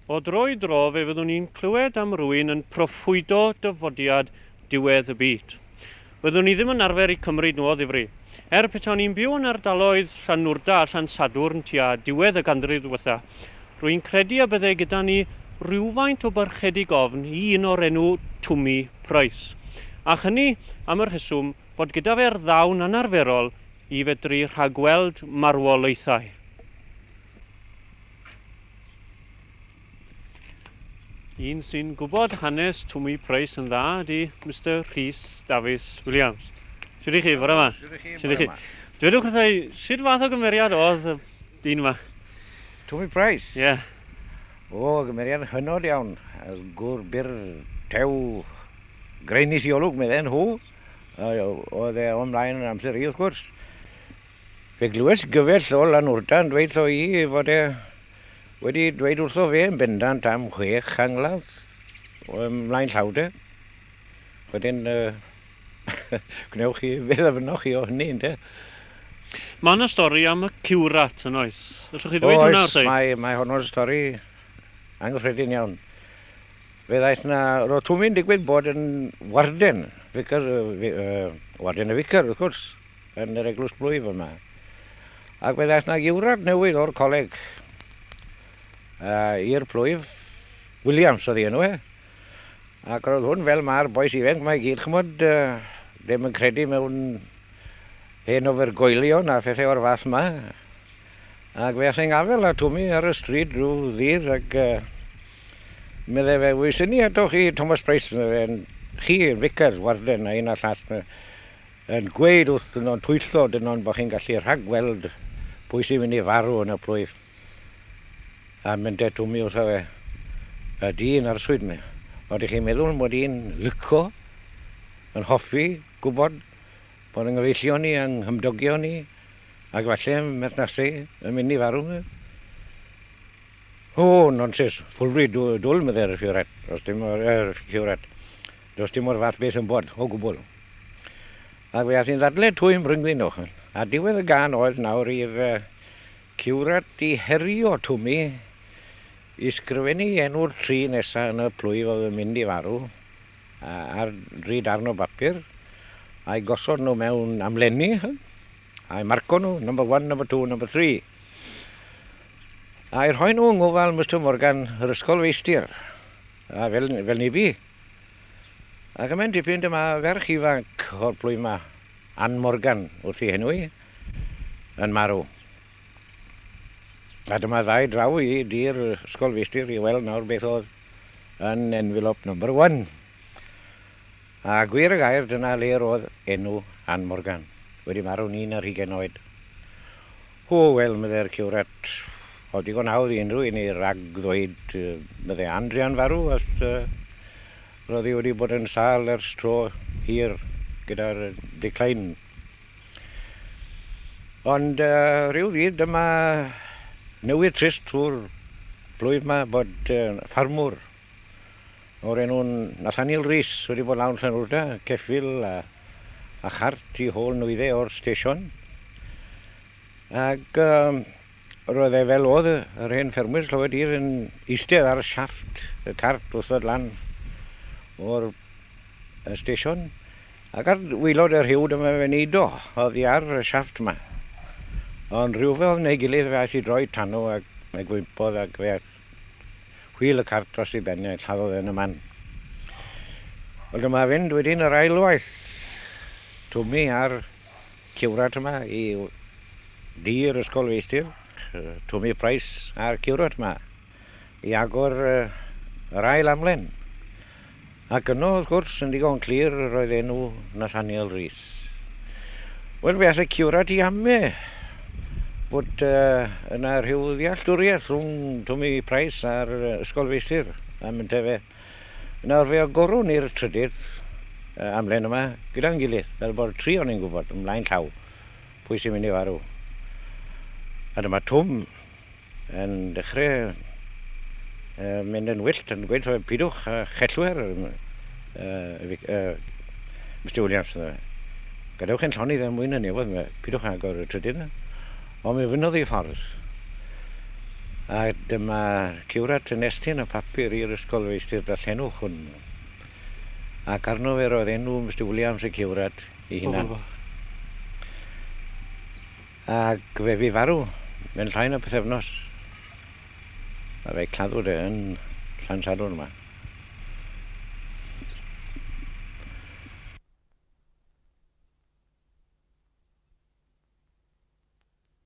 O dro i dro fe fyddwn ni'n clywed am rywun yn proffwydo dyfodiad diwedd y byd. Fyddwn ni ddim yn arfer eu cymryd nhw o ddifri. Er petawn i'n byw yn ardaloedd Llanwrda a Llansadwrn tua diwedd y ganrif ddiwetha, rwy'n credu y byddai gyda ni rywfaint o barchedig ofn i un o'r enw Twmi Price. A hynny am y rheswm bod gyda fe'r ddawn anarferol i fedru rhagweld marwolaethau. Un sy'n gwybod hanes Twmi Price yn dda ydy Mister Rhys Dafis Williams. Shwt i chi, bore yma? Shwt i chi, bore yma? Dwedwch wrtha i, sut fath o gymeriad oedd y dyn yma? Twmi Price? Ie. Yeah. O, gymeriad hynod iawn. Gŵr byr, tew, graenus i olwg, medden nhw. Oedd e o mlaen yn amser i, wrth gwrs. Fe glywes gyfaill o Lanwrda yn dweud wrtho i ei fod e wedi dweud wrtho fe yn bendant am chwech angladd ymlaen llaw de. Wedyn, uh, gwnewch chi beth a fynnoch chi o hynny, ynde? Mae yna stori am y ciwrat yn oes. Allwch chi ddweud hwnna wrtha i? Mae, mae honno'n stori anghyffredin iawn. Fe ddaeth 'na, roedd Twmi'n digwydd bod yn warden, vicar, uh, warden y vicar, wrth gwrs. yn yr eglwys blwyf yma. Ac fe ddaeth 'na giwrad newydd o'r coleg i'r plwyf, Williams oedd ei enw e. Ac roedd hwn fel mae'r bois ifanc mae gyd, chymod, ddim yn credu mewn hen ofergoelion a phethau o'r fath yma. Ac fe ath e'n ngafel a Twmi ar y stryd rhyw ddydd ac medde fe, wy synnu ato chi, Thomas Price, medde fe, chi, vicar, warden a un a llall. Yn gweud wrth dynon twyllo dynon bo chi'n gallu rhagweld pwy sy'n mynd i farw yn y plwyf. A mynte Twmi wrtho fe, y dyn arswyd 'ma, odych chi'n meddwl mod i'n lico, yn hoffi gwybod bod 'y nghyfeillion i a 'nghymdogion i, ac falle 'y mherthnasau i, yn mynd i farw? O, nonsens, ffwlbri dwl, medde'r ciwrat, does dim o'r ciwrat. Does dim o'r fath beth yn bod, o gwbl. Ac fe ath hi'n ddadle twym rhyngddyn nhw. A diwedd y gân oedd nawr i'r ciwrat i herio Twmi i sgrifennu enw'r tri nesa yn y plwyf oedd yn mynd i farw ar dri darn o bapur, a'u gosod nhw mewn amlenni, a'u marco nhw, number one, number two, number three. A'u rhoi nhw yng ngofal Mister Morgan, yr ysgolfeistr, a fel, fel ni bu. Ac ymhen tipyn dyma ferch ifanc o'r plwyf 'ma, Ann Morgan wrth ei henw hi, yn marw. A dyma ddau draw i dŷ'r ysgol feistr i weld nawr beth oedd yn envelope number one. A gwir y gair, dyna le roedd enw Ann Morgan, wedi marw'n un ar hugain oed. O, wel, meddai'r ciwrat, oedd digon hawdd i unrhyw un ei rag-ddweud, meddai Ann druan farw, os roedd hi wedi bod yn sâl ers tro hir gyda'r decline. Ond rhyw ddydd dyma newydd trist trwy'r plwyf 'ma bod ffarmwr o'r enw Nathaniel Rees wedi bod lawr Llanwrda, ceffyl a, a chart i hôl nwyddau o'r stesion. Ac um, roedd e fel oedd yr hen ffermwyr llawer dydd yn eistedd ar siafft y cart wrth ddod lan o'r y stesion. Ac ar waelod y rhiw dyma fe'n neido oddi ar y siafft yma. Ond rhywfodd neu gilydd fe aeth i droi tano ac fe gwympodd ac fe aeth Chwil y cart dros ei ben e, lladdodd e yn y man. Wel dyma fynd wedyn yr ail waith. Twmi a'r ciwrat yma i dŷ'r ysgol feistr, Twmi Price a'r ciwrat yma, i agor yr ail amlen. Ac yno, wrth gwrs, yn ddigon clir, roedd enw Nathaniel Rees. Wel, fe ath y ciwrat i ame bod uh, yna rhyw ddealltwriaeth rhwng Tommy Price a'r ysgol feistr am ynte fe. Nawr fe agorwn ni'r trydydd uh, amlen yma gyda'n gilydd, fel bod tri o'n i'n gwybod ymlaen llaw pwy sy'n mynd i farw. A dyma Twm yn dechrau mynd yn wyllt yn gweud wrtho fe, pidwch â chellwyr, Mister Williams, gadewch e'n llonydd er mwyn y nefoedd, pidwch â agor y trydydd yna. Ond mi fynnodd ei ffordd. A dyma ciwrat yn estyn y papur i'r ysgolfeistr, darllenwch hwn. Ac arno fe roedd enw Mister Williams y ciwrat ei hunan. Ac fe fu farw mewn llai na pythefnos. A fe claddwyd e yn Llansadwrn yma.